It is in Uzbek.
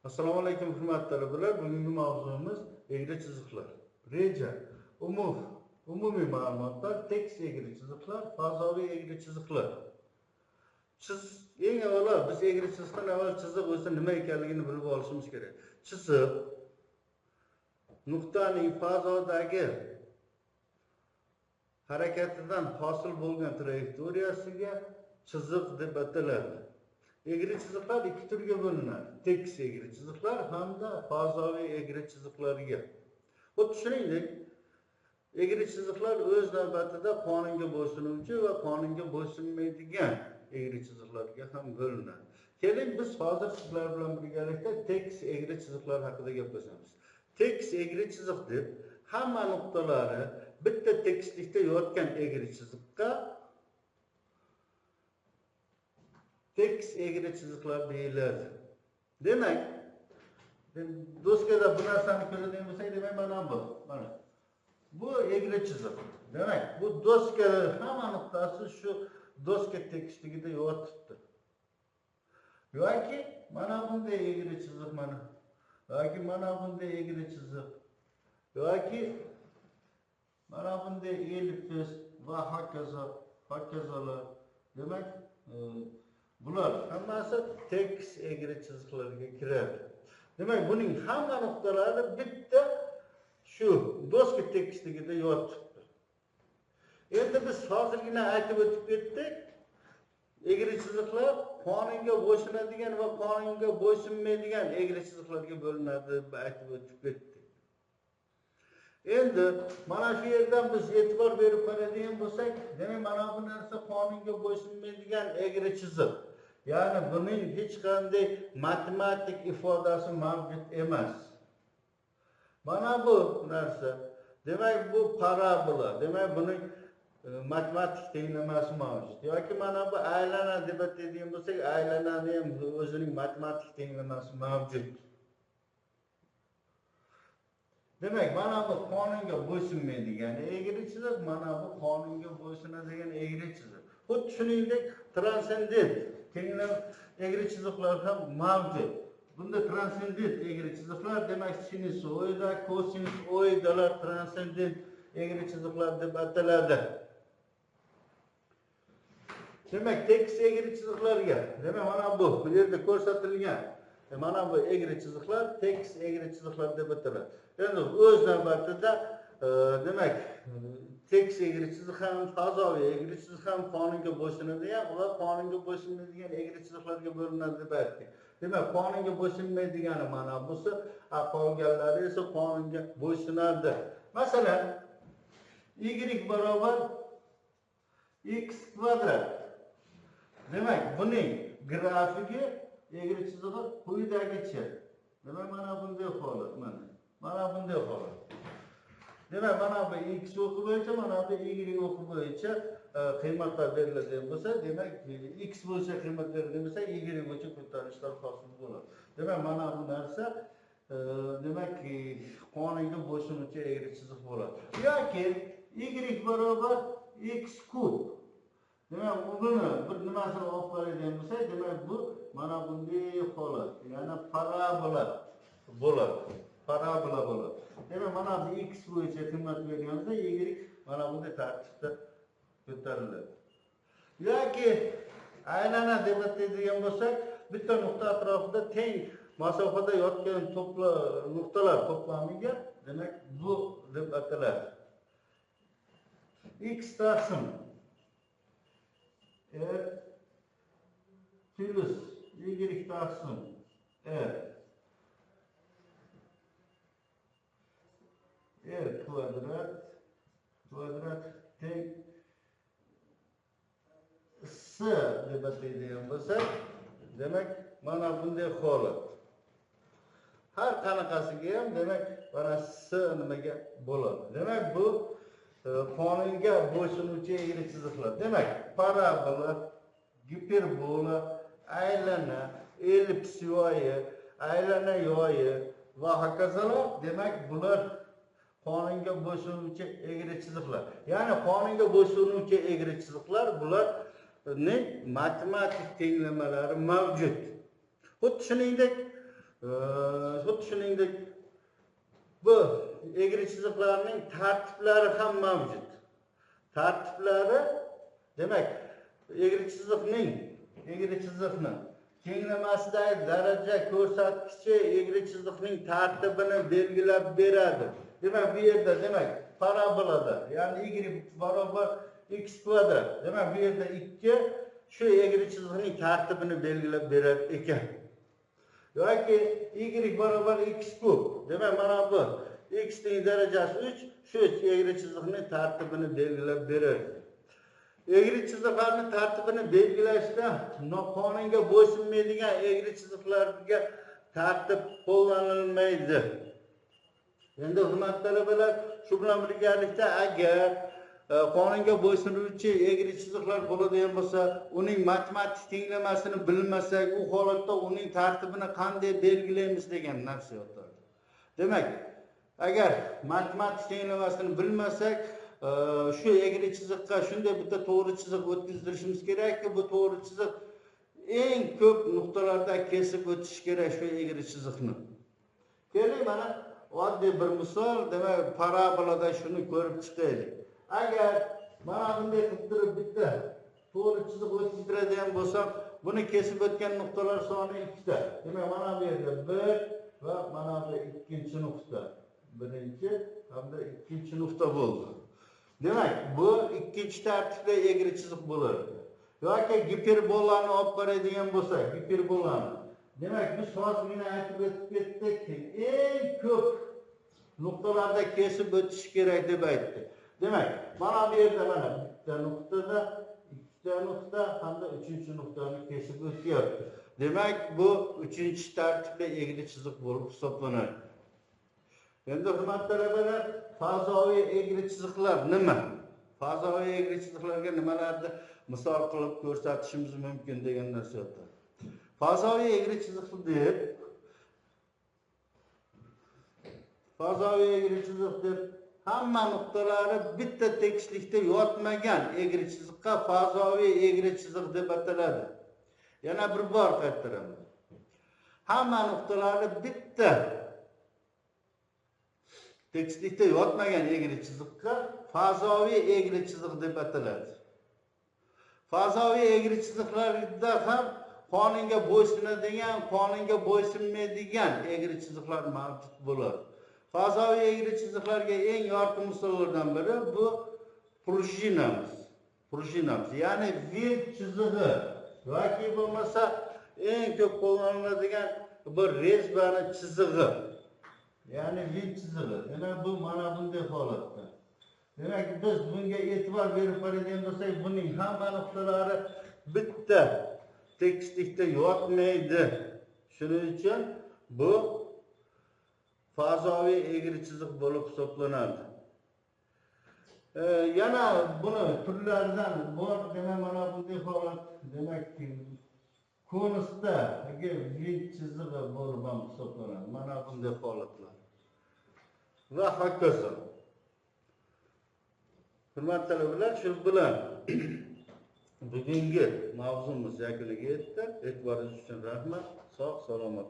Assalomu alaykum hurmatli talabalar. Bugungi mavzumiz egri chiziqlar. Reja, umumiy ma'lumotlar, tekis egri chiziqlar, fazoviy egri chiziqlar. Eng avvalo biz egri chiziqdan avval chiziq o'zi nima ekanligini bilib olishimiz kerak. Chiziq nuqtaning fazodagi harakatidan hosil bo'lgan trayektoriyasiga chiziq deb ataladi. Egri chiziqlar ikki turga bo'linadi. Tekis egri chiziqlar hamda fazoviy egri chiziqlarga. Xuddi shuningdek, egri chiziqlar o'z navbatida qonunga bo'ysunuvchi va qonunga bo'ysunmaydigan egri chiziqlarga ham bo'linadi. Keling, biz hozir sizlar bilan birgalikda tekis egri chiziqlar haqida gaplashamiz. Tekis egri chiziq deb hamma nuqtalari bitta tekislikda yotgan egri chiziqqa tekis egri chiziqlar deyiladi. Demak, doskada bu narsani ko'radigan bo'lsak, demak mana bu, mana bu egri chiziq. Demak, bu doskada hamma nuqtasi shu doska tekisligida yotibdi. Yoki mana bunday egri chiziq mana, yoki mana bunday egri chiziq, yoki mana bunday ellips va hokazo, hokazolar. Demak, bular hammasi tekis egri chiziqlarga kiradi. Demak, buning hamma nuqtalari bitta shu doska tekisligida yotibdi. Endi biz hozirgina aytib o'tib ketdik, egri chiziqlar qonunga bo'ysunadigan va qonunga bo'ysunmaydigan egri chiziqlarga bo'linadi deb aytib o'tib ketdik. Endi mana shu yerdan biz e'tibor berib qaraydigan bo'lsak, demak mana bu narsa qonunga bo'ysunmaydigan egri chiziq. Ya'ni buning hech qanday matematik ifodasi mavjud emas. Mana bu narsa, demak bu parabola, demak buning matematik tenglamasi mavjud. Yoki mana bu aylana deb aytadigan bo'lsak, aylanani ham o'zining matematik tenglamasi mavjud. Demak, mana bu qonunga bo'ysunmaydigan egri chiziq, mana bu qonunga bo'ysunadigan egri chiziq. Xuddi shuningdek, transcendent tenglama egri chiziqlar ham mavjud. Bunda transcendent egri chiziqlar, demak sinusoida, kosinusoidalar transcendent egri chiziqlar deb ataladi. Demak, tekis egri chiziqlarga, demak mana bu yerda ko'rsatilgan mana bu egri chiziqlar tekis egri chiziqlar deb ataladi. Endi o'z navbatida demak tekis egri chiziq ham, fazoviy egri chiziq ham qonunga bo'ysunadigan va qonunga bo'ysunmaydigan egri chiziqlarga bo'linadi deb aytdik. Demak, qonunga bo'ysunmaydigani mana busi, qolganlari esa qonunga bo'ysunadi. Masalan, y barobar x kvadrat. Demak, buning grafigi egri chizig'i quyidagicha. Demak, mana bunday holat, mana. Mana bunday holat. Demak, mana bu x o'qi bo'yicha, mana bu y o'qi bo'yicha qiymatlar beriladigan bo'lsa, demak x bo'yicha qiymat beriladigan bo'lsa, y bo'yicha ko'tarilishlar hosil bo'ladi. Demak, mana bu narsa demak qonunga bo'ysunuvchi egri chiziq bo'ladi. Yoki y barobar x kub. Demak, buni bir nimasini olib qaraydigan bo'lsak, demak bu mana bunday holat, ya'ni parabola bo'ladi. Parabola bo'ladi. Demak, mana bu x bo'yicha qiymat berganimizda y mana bunday tartibda ko'tariladi. Yoki aylana deb aytadigan bo'lsak, bitta nuqta atrofida teng masofada yotgan nuqtalar to'plamiga demak bu deb ataladi. X taqsim r plus y taqsim r r kvadrat kvadrat teng s deb ataydigan bo'lsak, demak mana bunday holat. Har qanaqasiga ham demak mana s nimaga bo'ladi. Demak, bu qonunga bo'ysunuvchi egri chiziqlar. Demak, parabola, giperbola, aylana, ellips yoyi, aylana yoyi va hokazolar, demak bular qonunga bo'ysunuvchi egri chiziqlar. Ya'ni qonunga bo'ysunuvchi egri chiziqlar bularning matematik tenglamalari mavjud. Xuddi shuningdek, Xuddi shuningdek bu egri chiziqlarning tartiblari ham mavjud. Tartiblari, demak, egri chiziqni kenglamasidagi daraja ko'rsatkichi egri chiziqning tartibini belgilab beradi. Demak, bu yerda demak parabolada, ya'ni y barobar x kvadrat. Demak, bu yerda 2 shu egri chiziqning tartibini belgilab berar ekan. Yoki y barobar x kub. Demak, mana bu x ning darajasi 3 shu egri chiziqning tartibini belgilab berar. Egri chiziqlarning tartibini belgilashda qonunga bo'ysunmaydigan egri chiziqlarga tartib qo'llanilmaydi. Endi hurmatli talabalar, shu bilan birgalikda agar qonunga bo'ysunuvchi egri chiziqlar bo'ladigan bo'lsa, uning matematik tenglamasini bilmasak, u holatda uning tartibini qanday belgilaymiz degan narsa yotadi. Demak, agar matematik tenglamasini bilmasak, shu egri chiziqqa shunday bitta to'g'ri chiziq o'tkazdirishimiz kerakki, bu to'g'ri chiziq eng ko'p nuqtalarda kesib o'tishi kerak shu egri chiziqni. Keling, mana oddiy bir misol, demak, parabolada shuni ko'rib chiqaylik. Agar mana bunday qilib turib bitta to'g'ri chiziq o'tkazdiradigan bo'lsam, buni kesib o'tgan nuqtalar soni 2 ta. Demak, mana bu yerda 1 va mana bu ikkinchi nuqta. Birinchi hamda ikkinchi nuqta bo'ldi. Demak, bu ikkinchi tartibli egri chiziq bo'ladi. Yoki giperbolani olib qaraydigan bo'lsak, giperbolani. Demak, biz hozirgina aytib o'tib ketdik, eng ko'p nuqtalarda kesib o'tish kerak deb aytdik. Demak, mana bu yerda mana bitta nuqtada, ikkita nuqta hamda uchinchi nuqtani kesib o'tyapti. Demak, bu uchinchi tartibli egri chiziq bo'lib hisoblanadi. Endi hurmatli talabalar, fazoviy egri chiziqlar nima? Fazoviy egri chiziqlarga nimalarni misol qilib ko'rsatishimiz mumkin degan narsa yotadi. Fazoviy egri chiziq deb hamma nuqtalari bitta tekislikda yotmagan egri chiziqqa fazoviy egri chiziq deb ataladi. Yana bir bor qaytaraman. Hamma nuqtalari bitta tekislikda yotmagan egri chiziqqa fazoviy egri chiziq deb ataladi. Fazoviy egri chiziqlarda ham qonunga bo'ysunadigan, qonunga bo'ysunmaydigan egri chiziqlar mavjud bo'ladi. Fazoviy egri chiziqlarga eng yorqin misollardan biri bu prujinamiz. Prujinamiz, ya'ni vint chizig'i yoki bo'lmasa eng ko'p qo'llaniladigan bir rezbani chizig'i. Ya'ni vint chizig'i. Demak, bu mana bunday holatda. Demak, biz bunga e'tibor berib qaraydigan bo'lsak, buning hamma nuqtalari bitta tekislikda yotmaydi. Shuning uchun bu fazoviy egri chiziq bo'lib hisoblanadi. Yana buni turlaridan bor, demak, mana bunday holat, demak, konusdagi vint chizig'i bo'lib ham hisoblanadi. Mana bunday holatlar. Va hokazo. Hurmatli talabalar, shu bilan bugungi mavzumiz yakuniga yetdi. E'tiboringiz uchun rahmat. Sog' salomat.